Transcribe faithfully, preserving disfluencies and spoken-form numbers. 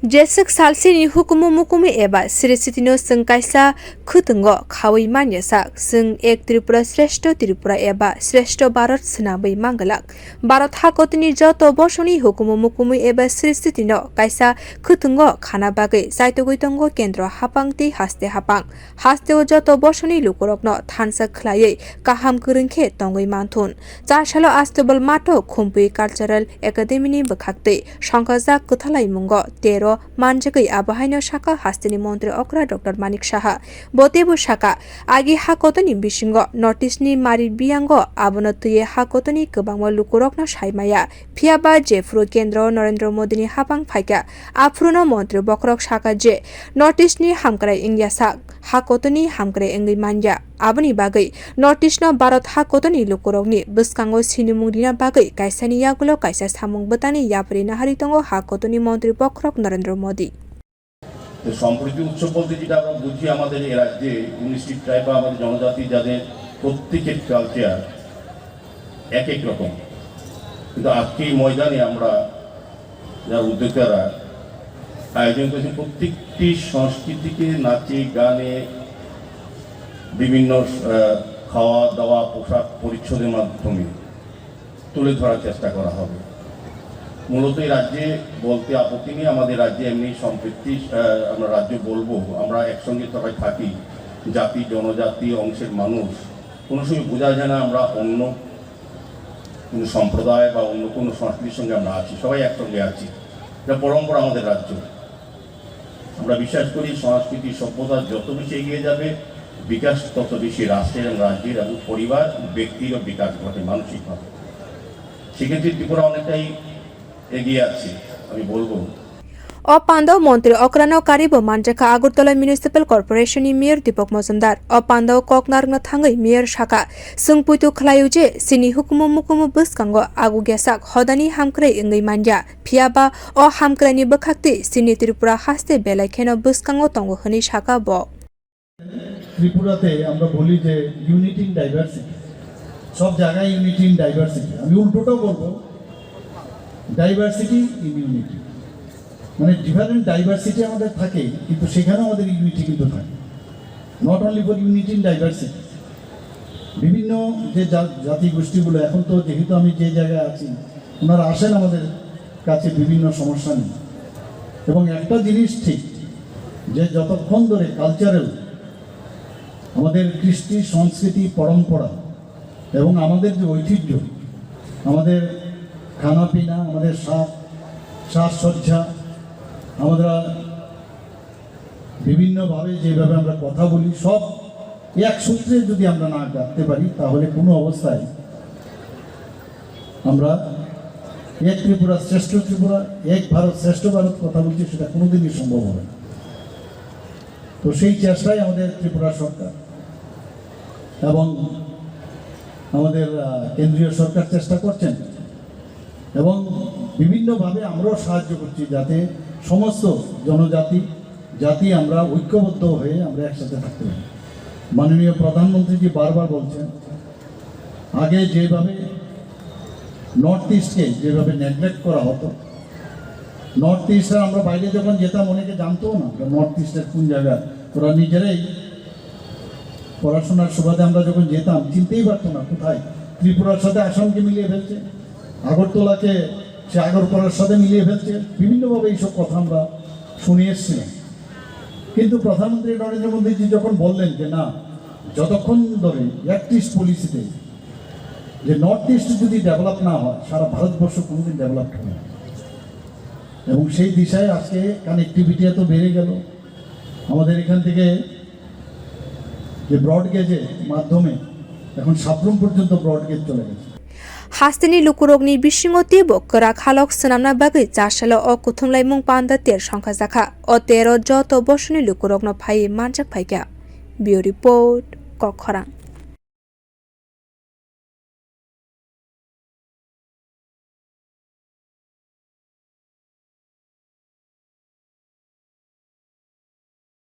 Jeswk salsini hukumu mukumu eba srisitino chwng kaisa khwtwngo khawi manya sak, chwng Ek Tripura Shrestho Tripura eba Shrestho Bharat swnamwi manglak. Bharat hakotini joto bosongni hukumu mukumu eba srisitino kaisa khwtwngo khana bagwi chaitugwi tongo kendro hapang tei haste hapang. Hasteo joto bosongni lukurokno thansa khwlaiwi kaham kwrwng khe tongwi manthun. Chasalo Astebal Mato Khumpui Cultural Academy ni bwkhaktwi songkhajak kwthalaimungo tero manjagwi abo haino sakha hasteni montri okra Doctor Manik Saha. Bo teibo sakha, agi hakotoni bisingo North East ni mari biyango abono twiwi hakotoni kwbangma lukurokno sai maya. Phiya ba jephuru kendro Narendra Modi ni hapang phaikha, aphuru no montri bokhorok sakha je North East ni hamkrai wngya sak, hakotoni hamkrai wngwi manya. Aboni bagwi North East no Bharat hakotoni lukurokni bwskango sinimung rina bagwi kaisani yagulo kaisa samung bwtani yapri nahari tongo hakotoni montri bokhorok Narendra Modi. তো সম্প্রীতি উৎসব বলতে যেটা আমরা বুঝি, আমাদের এই রাজ্যে উনিশটি ট্রাইব বা আমাদের জনজাতি, যাদের প্রত্যেকের কালচার এক এক রকম, কিন্তু আজকে এই ময়দানে আমরা যারা উদ্যোক্তারা আয়োজন করেছেন, প্রত্যেকটি সংস্কৃতিকে নাচে, গানে, বিভিন্ন আহ, খাওয়া দাওয়া, পোশাক পরিচ্ছদের মাধ্যমে তুলে ধরার চেষ্টা করা হবে। মূলত এই রাজ্যে বলতে আপত্তি নেই, আমাদের রাজ্যে এমনি সম্প্রীতি, আহ, আমরা রাজ্য বলবো, আমরা একসঙ্গে সবাই থাকি, জাতি জনজাতি অংশের মানুষ। কোনো সময় বোঝা যায় না আমরা অন্য কোনো সম্প্রদায় বা অন্য কোনো সংস্কৃতির সঙ্গে আমরা আছি, সবাই একসঙ্গে আছি। এটা পরম্পরা আমাদের রাজ্য। আমরা বিশ্বাস করি সংস্কৃতি সভ্যতা যত বেশি এগিয়ে যাবে, বিকাশ তত বেশি রাষ্ট্রের এবং রাজ্যের এবং পরিবার, ব্যক্তিরও বিকাশ ঘটে মানসিকভাবে। সেক্ষেত্রে ত্রিপুরা অনেকটাই এগিয়ে আছে, আমি বলবো। O pandao montri okrano karibo manjakha Agartala Municipal Corporation ni Mayor Deepak Majumdar. O pandao kok narwkna thangwi Mayor sakha, chwng puitu khlaio je chini hukumu mukumu bwskango agugya sak hodani hamkrai wngwi manya. Phiya ba o hamkraini bwkhaktwi chini Tripura haste belai kheno bwskango tongo hwnwi sakha bo. ত্রিপুরাতে আমরা বলি যে unity in diversity, সব জায়গায় unity in diversity. আমি উল্টোটাও বলবো, diversity in unity. মানে ডিফারেন্ট ডাইভার্সিটি আমাদের থাকে, কিন্তু সেখানেও আমাদের ইউনিটি কিন্তু থাকে। Not only for unity in diversity, বিভিন্ন যে জা- জাতিগোষ্ঠীগুলো, এখন তো যেহেতু আমি যে জায়গায় আছি, ওনারা আসেন আমাদের কাছে বিভিন্ন সমস্যা নিয়ে। এবং একটা জিনিস ঠিক, যে যতক্ষণ ধরে কালচারাল আমাদের কৃষ্টি সংস্কৃতি পরম্পরা এবং আমাদের যে ঐতিহ্য, আমাদের খানাপিনা, আমাদের সাজ সাজসজ্জা, আমরা বিভিন্নভাবে যেভাবে আমরা কথা বলি, সব এক সূত্রে যদি আমরা না গাঁথতে পারি, তাহলে কোনো অবস্থায় আমরা এক ত্রিপুরা শ্রেষ্ঠ ত্রিপুরা, এক ভারত শ্রেষ্ঠ ভারত কথা বলছি, সেটা কোনোদিনই সম্ভব হবে না। তো সেই চেষ্টাই আমাদের ত্রিপুরা সরকার এবং আমাদের, আহ, কেন্দ্রীয় সরকার চেষ্টা করছেন এবং বিভিন্নভাবে আমরাও সাহায্য করছি, যাতে সমস্ত জনজাতি, জাতি আমরা ঐক্যবদ্ধ হয়ে আমরা একসাথে থাকতে পারি। মাননীয় প্রধানমন্ত্রীজি বারবার বলছেন, আগে যেভাবে নর্থ ইস্টকে যেভাবে নেগলেক্ট করা হতো, নর্থ ইস্ট, আর আমরা বাইরে যখন যেতাম, অনেকে জানতো না আমরা নর্থ ইস্টের কোন জায়গা। ওরা নিজেরাই পড়াশোনার সুবাদে আমরা যখন যেতাম, চিনতেই পারতো না কোথায়। ত্রিপুরার সাথে আসামকে মিলিয়ে ফেলছে, আগরতলাকে সে আগরপাড়ার সাথে মিলিয়ে ফেলছে। বিভিন্নভাবে এইসব কথা আমরা শুনে এসেছিলাম। কিন্তু প্রধানমন্ত্রী নরেন্দ্র মোদীজি যখন বললেন যে না, যতক্ষণ ধরে অ্যাক্ট ইস্ট পলিসিতে যে নর্থ ইস্ট যদি ডেভেলপ না হয়, সারা ভারতবর্ষ কোনোদিন ডেভেলপ হবে না। এবং সেই দিশায় আজকে কানেক্টিভিটি এত বেড়ে গেল, আমাদের এখান থেকে যে ব্রডগেজের মাধ্যমে এখন সাব্রুম পর্যন্ত ব্রডগেজ চলে গেছে। Hasteni lukurokni bisingo teibo kwrak halok swnamna bagwi chasalo o kuthumlaimung panda ter songkhajakha. O tero joto bosongni lukurokno phaiwi manjak phaikha. Bureau Report, Kokkhorang.